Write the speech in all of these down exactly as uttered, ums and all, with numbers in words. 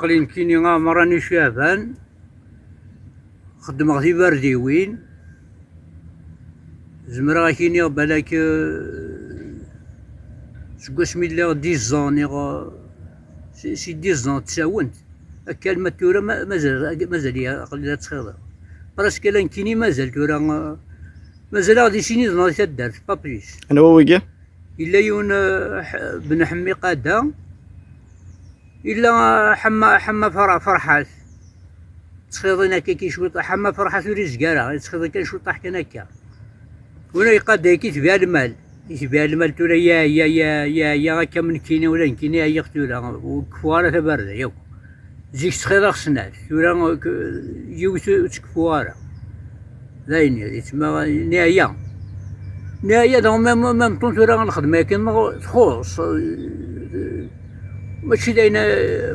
Nekkini Ɛemran Icaɛban, xeddmeɣ tibardiwin. Zemreɣ ad k-iniɣ balak, eh, seg wasmi lliɣ dix ans, niɣ, eh, si, si dix ans d tasawent. Akka alma tura ma-, mazal, mazal-iyi aql-i la ttxiḍiɣ. Presque la nekkini mazal tura, eh, mazal-aɣ di sin iḍ neɣ di taddart, pas plus. Anwa wigi? Yella yiwen, eh, Ḥ-, Ben Ḥemmi Qada, yella, eh, Ḥemma, Ḥemma Fer-, Ferḥat. Ttxiḍin akka ki cwiṭ, Ḥemma Ferḥat ur izga ara, yettxiḍi kan cwiṭaḥ kan akka. Win ay Qada-agi itbeɛ lmal, itbeɛ lmal tura ya, ya, ya, ya, ya, akka am nekkini, ula nekkini ɛyiɣ tura, ur keffu ara tabarda yakk. Zik ttxiḍeɣ snat, tura k-, yiwet ur tt-keffu ara. D ayen yettma neɛya. Neɛya daɣ même, même temps tura lxedma akken txuṣṣ. Mačči d ayen,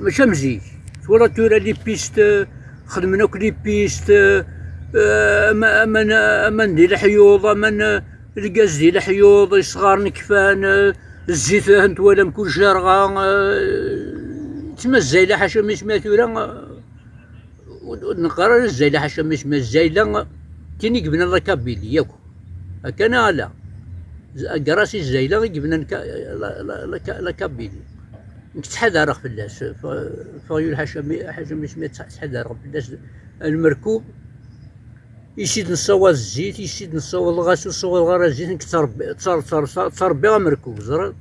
mačči am zik. Twalaḍ tura les pistes, xedmen akk les pistes, eh, ama-, aman, aman di leḥyuḍ, aman, eh, lgaz di leḥyuḍ, isɣaren kfan, eh, zzit, eh, twalam kullec yerɣa, eh, ttmazzayla ḥaca mi smiɣ tura, eh, ur, ur neqqar ara zzayla ḥaca mi smiɣ zzayla, tin i yebnan la Kabylie yakk. Akka neɣ ala? Grâce i zzayla i yebnan ka-, la, la, la, la Kabylie. Nekk ttḥadareɣ fell-as, f-, Fayul ḥaca mi, ḥaca mi smiɣ ttḥadareɣ fell-as. Lmerkub, i s-id-nessawaḍ zzit, i s-id-nessawaḍ, ɣas ur ssawaḍeɣ ara zzit, nekk ttarbi-, ttar-, ttar-, ttar-, ttarbiɣ amerkub, ẓriɣ.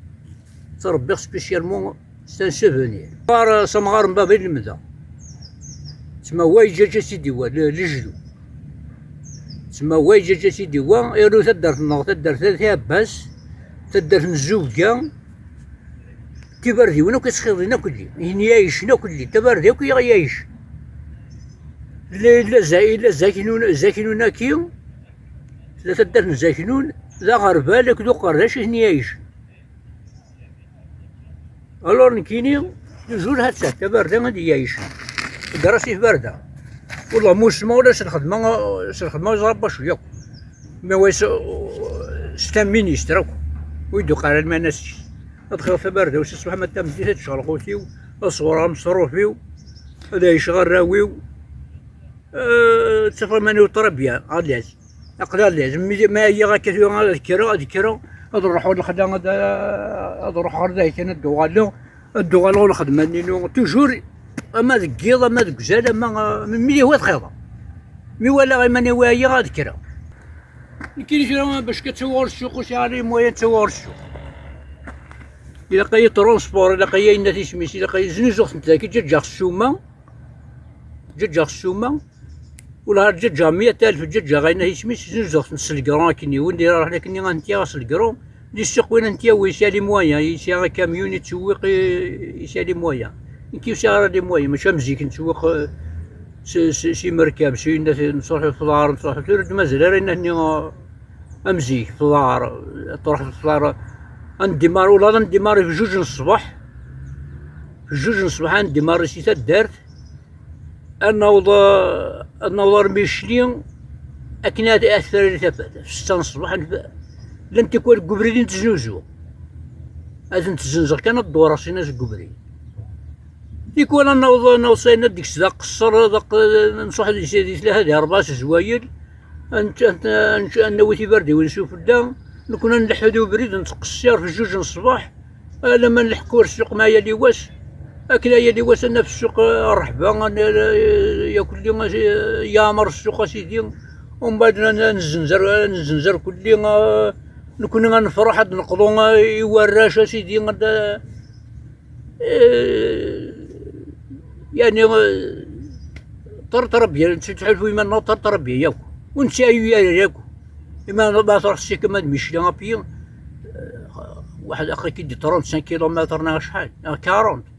Ttarbiɣ spécialement, c'est un souvenir. Ɣer s amɣar n baba i lemdeɣ. Tma wa yeǧǧaǧ as-id-iwa, le-, lejdu. Tma wa yeǧǧaǧ as-id-iwa, iru taddart-nneɣ, taddart At Ɛebbas, taddart n Zubga, tibardiwin akk ittxiḍin akk lli, ihen yayecen akk lli, tabardi akk iɣ yayecen. Illa, illa za-, illa Zaknun, Zaknun-agi, tella taddart n Zaknun, d aɣerbal akked uqerdac ihen yayecen. Alors nekkini, toujours hatta, tabarda ad yayecen. Grâce i tbarda. Wallah, ma usmeɣ ula s lxedma, s lxedma ẓra bacu yakk. Mais wa s-, c'est un ministre akk. Wi d-uqar almanas-is. Ad xeɣ tabarda-w si ṣṣbeḥ ma d tameddit, ad tecɣel lqut-iw, ad ṣewreɣ ameṣruf-iw, ad ɛiceɣ arraw-iw. Euh, ttafeɣ iman-iw très bien, à l'aise. Aql-i à l'aise. Mi, ma ɛyiɣ akka tura ad kkreɣ, ad kkreɣ, ad ruḥeɣ lexla, ad, ad ruḥeɣ ɣer dahi kan, ad d-uɣaleɣ, ad d-uɣaleɣ ur lxedma-nni-inu. Toujours, ama deg yiḍ, ama deg uzal, ama, mi yehwa ad xeḍeɣ. Mi walaɣ iman-iw ɛyiɣ, ad kkreɣ. Nekkini tura bac ka ttawiɣ ɣer ssuq, ur sɛiɣ ara les moyens ttawiɣ ɣer ssuq. Ilaq-iyi transport, ilaq-iyi ayen isem-is, ilaq-iyi znuzuɣ-tent dagi, ǧǧaǧǧaɣ ssuma, ǧǧaǧǧaɣ ssuma, wala ǧǧaǧǧaɣ meyya alef, ǧǧaǧǧaɣ ayen isem-is, znuzuɣ-tent s le grand akken, win d-iruḥen akken ad tent-yaɣ s le grand, di ssuq win ad tent-yawi, yesɛa les moyens, yesɛa akamyun yettsewwiq, i-, yesɛa les moyens. Nekk ur sɛiɣ ara les moyens, mačči am zik nettsewwiq, eh, s, s, s imerkab, s winna, nettruḥ f uḍar, nettruḥ, tura ur d-mazal ara yenna-nni, eh, am zik, f uḍar, ad truḥ f uḍar, ad ndimar, ula ad ndimar f jjuj n ṣṣbeḥ, f jjuj n ṣṣbeḥ ad ndimar si taddart, ad naweḍ, ad naweḍ armi yecli, akken ad, ad tferri tafat, f ssetta n ṣṣbeḥ, ad nf-, llan tikwal deg ubrid i netteznuzu, ad tent-zzenzeɣ kan ad dewreɣ sin-as deg ubrid. Tikwal ad naweḍ, ad naweḍ s ayen ad d-ikkes d aqeṣṣer, d aq-, nṣuḥ di, di tlata di rebɛa s zzwayel, ad nečč-, ad nečč-, ad nawi tibardiwin s ufella, nekkni ad nleḥḥu di ubrid, nettqeṣṣir f jjuj n ṣṣbeḥ, alamma nleḥqu ar ssuq ma yal i wass, akken a yal i wass ad naf ssuq, eh, rreḥba, ad n-, yakulli, eh, yeɛmer ssuq a sidi, umbeɛd ad n-, ad nezzenzer, ad nezzenzer kulli, eh, nekkni ad nefreḥ, ad neqḍu, eh, i warrac a sidi, ad, eh, yeɛni, eh, ṭerṭer bya, nettḥulfu iman-nneɣ ṭerṭer bya yakk. Ur nettɛayu ara yakk. Ima ma truḥ s akken ad Michelin à pied, eh, waḥed aql-ik-id trente-cinq kilomètres neɣ acḥal, neɣ quarante.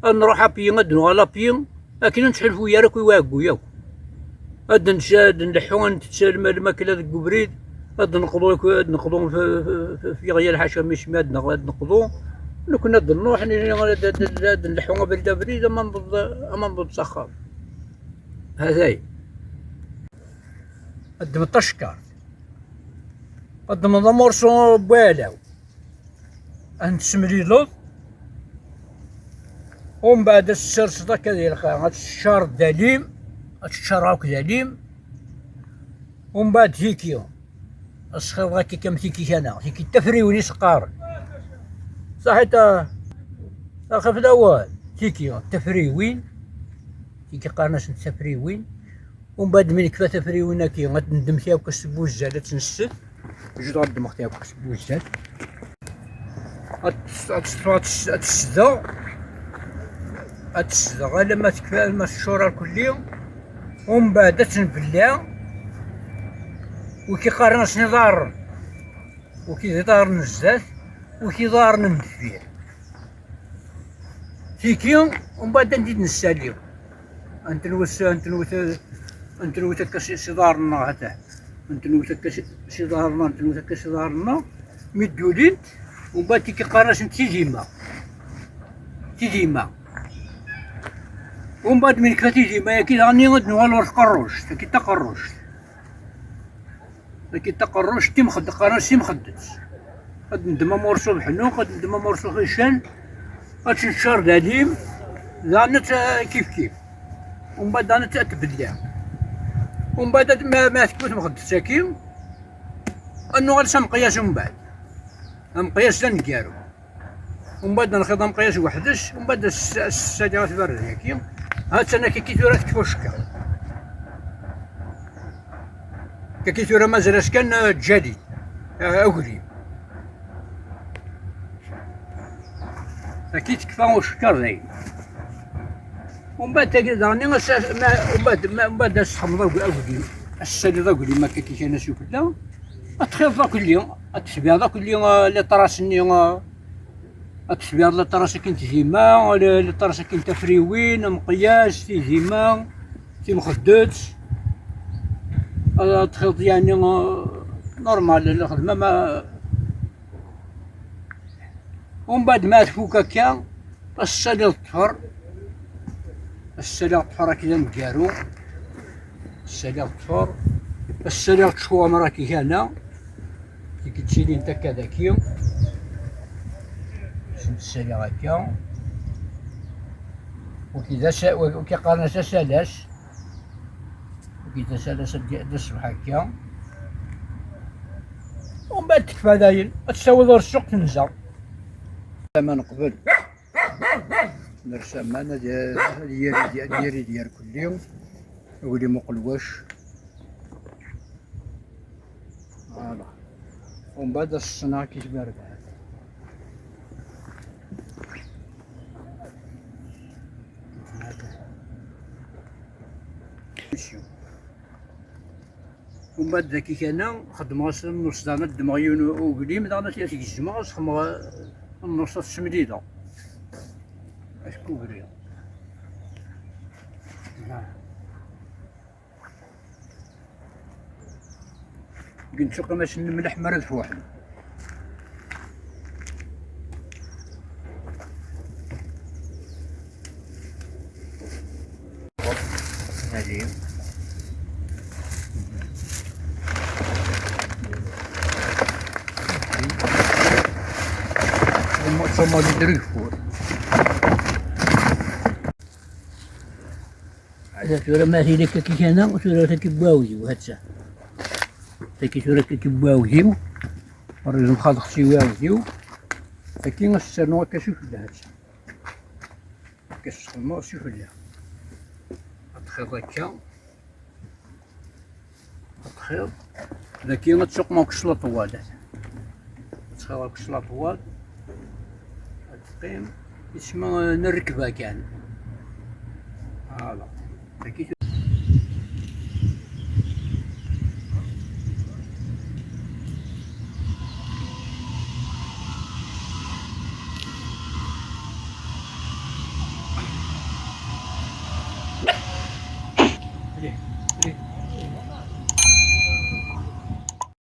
Ad nruḥ à pied, ad nuɣal à pied, akken ur nettḥulfu ara akk i uɛeggu yakk. Ad nečč, ad nleḥḥu, ad ntett lma-, lmakla deg ubrid, ad neqḍu, ad neqḍu f, f, f, f yeɣyal ḥaca mi smi ad neq-, ad neqḍu. Nekkni ad nruḥ, nini ad, ad, ad, ad nleḥḥu abrid abrid, ama newweḍ, ama newweḍ s axxam. Hatay. Ad d-tmeḍ tacekkart. Ad d-tmeḍ amurṣu n walaw. Ad ten-tessemlileḍ. Umbeɛd ad tesserseḍ akka di lxir, ad teččareḍ d alim, ad teččareḍ akk d alim. Umbeɛd tiki, ad tesxiḍ akka kam tiki kana, tiki d tafriwin i s-qqaren. Saḥit a, a xef lawal, tiki d tafriwin, tiki qqaren-asent tafriwin. Umbeɛd mi nekfa tafriwin-agi, ad nddem tiɛekkazt n wuzzal, ad tt-nsel. Jduɣ ad ddmeɣ tiɛekkazt n wuzzal. Ad tt-, ad tt-, ad tt-, ad tt-sdeɣ. Ad tt-sdeɣ alamma tekfa, alamma teččur arkulli. Umbeɛd ad tt-nbelleɛ. Wi k-iqqaren-asen iḍarren. Wi k-iḍarren n zdat, wi k-iḍarren n deffir. Tiki, umbeɛd ad tent-id-nessali. Ad ntenwet, ad ntenwet, ad ntenwet akka s, s iḍarren-nneɣ, ha-t-a. Ad ntenwet akka s, s iḍarren-nneɣ, ad ntenwet akka s iḍarren-nneɣ. Mi d-ulint, umbeɛd tiki qqaren-asent tidima. Tidima. Umbeɛd mi nekfa tidima-yagi, daɣen ad nuɣal ɣer tqerruct, tagi d taqerruct. Tagi d taqerruct, timxed-, qqaren-as timxeddet. Ad neddem amurṣu ubeḥnuq, ad neddem amurṣu uḥican, ad tt-neččar d alim, daɣen ad tt-, kif kif. Umbeɛd daɣen ad tt-, ad tbelliɛ. Umbeɛd ad, ma, ma tekfu tmxeddet-agi, ad nuɣal s ameqyas umbeɛd. Ameqyas d aneggaru. Umbeɛd ad nxiḍ ameqyas weḥd-s, umbeɛd ad s-, ad s-ssaliɣ tbarda-agi. Ha-tt-an akka tura tekfa ucekka. Akka tura mazal-as kan, eh, ǧǧalil, eh, aglim. Akka tekfa ucekka dayen. Umbeɛd tagi daɣen, as-, as-, ma, umbeɛd, ma, umbeɛd ad s-txedmeḍ ag-, aglim, ad s-tessaliḍ aglim akka kikan-as ufella, ad txiḍeḍ akelli, ad tesbiɛeḍ akelli, eh, liṭras-nni, eh, Ad tesbiɛeḍ liṭras akin n tdima, li-, liṭras akin n tafriwin, ameqyas, tidima, timxeddet. Ad, ad txiḍ, yeɛni, eh, normal, lxedma ma. Umbeɛd ma tfuk akka, ad s-tessaliḍ ṭṭfer. Ad s-ssaliɣ ṭṭfer-agi d aneggaru. Ssaliɣ ṭṭfer. Ssaliɣ ttcuwamṛ-agi kana. Tigi ttilint akka daki. Ssaliɣ akka. Wagi d asa-, wagi qqaren-as asalas. Wagi d asalas, ad d-, d ṣṣbeḥ akka. Umbeɛd tekfa dayen, ad tt-tawiḍ ɣer ssuq tenza. Aman qbel. Ners aman ad, ad yiri, ad yiri d yarkelli. Aglim uqelwac. Voilà. Umbeɛd ad s-ssneɣ akk i tbarda. Umbeɛd daki kana, xeddmeɣ-as amnus daɣen, ad ddmeɣ yiwen u-, uglim, daɣen ad t-, ad t-gezmeɣ, ad s-xedmeɣ, eh, amnus, ad t-semlileɣ. Ad t-kubriɣ. Deg nettuqim-asen lemleḥ mi ara d-fuḥen. Allez. Tumma di dreg fur. Ala tura ma tili akka kana, tura tagi n uɛewdiw, ha-tt-a. Tagi tura tagi n uɛewdiw. Rriẓ nxaḍ-, xsi uɛewdiw. Tagi ad s-ternu akka s ufella, ha-tt-a. Akka s-txedmeḍ s ufella. Ad txiḍ akka. Ad txiḍ. Dagi ad tsuqmeḍ deg cclaṭwal. Ad txiḍ deg cclaṭwal. Ad teqqim. Isma n rrekba kan. Voilà. Dagi